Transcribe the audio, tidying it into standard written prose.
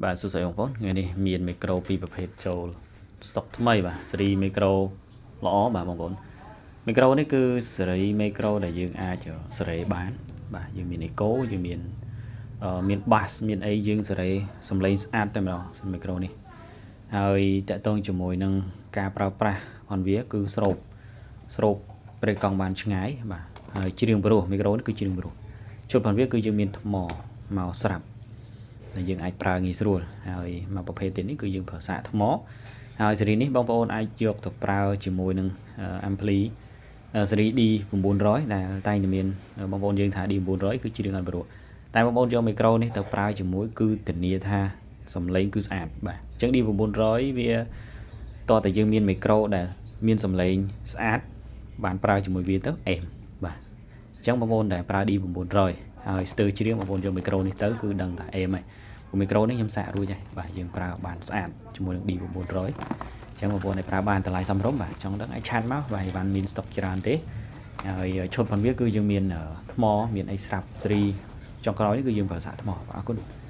បាទសួស្តីបងប្អូនថ្ងៃនេះមានមីក្រូពីរប្រភេទចូលស្តុកថ្មីបាទស៊េរីមីក្រូល្អបាទបងប្អូនមីក្រូនេះគឺស៊េរីមីក្រូដែលយើងអាចសេរីបានបាទយើងមាន echo យើងមានមាន bass មានអីយើងសេរីសំឡេងស្អាតតែម្ដងមីក្រូនេះហើយតាក់ទងជាមួយនឹងការប្រើប្រាស់របស់វាគឺស្រូបស្រូបប្រេកង់បានឆ្ងាយបាទហើយច្រៀងព្រោះមីក្រូនេះគឺច្រៀងព្រោះឈុតរបស់វាគឺយើងមានថ្មមកស្រាប់ ដែលយើងអាចប្រើងាយស្រួលហើយមួយប្រភេទទៀតនេះគឺយើងប្រើសាកថ្មហើយស៊េរីនេះបងប្អូនអាចយកទៅប្រើជាមួយនឹង ampli ស៊េរី D 900ដែលតែងតែមានបងប្អូនយើងថា D 900គឺច្រៀងអត់ព្រោះតែបងប្អូនយកមីក្រូនេះទៅប្រើជាមួយគឺធានាថាសំឡេងគឺស្អាតបាទអញ្ចឹង D 900វាតោះតែយើងមានមីក្រូដែលមានសំឡេងស្អាតបានប្រើជាមួយវាទៅអេមបាទអញ្ចឹងបងប្អូនដែលប្រើ D 900ហើយស្ទើរច្រៀងបងប្អូនយកមីក្រូនេះទៅគឺដឹងថាអេមហើយព្រោះមីក្រូនេះខ្ញុំសាករួចហើយបាទយើងប្រើបានស្អាតជាមួយនឹង D 900អញ្ចឹងបងប្អូនដែលប្រើបានតម្លៃសមរម្យបាទចង់ដឹងអាច chat មកបាទអីវ៉ាន់មានស្តុកច្រើនទេហើយឈុតផងវាគឺយើងមានថ្មមានអីស្រាប់ស៊េរីចុងក្រោយនេះគឺយើងប្រើសាកថ្មបាទអរគុណ។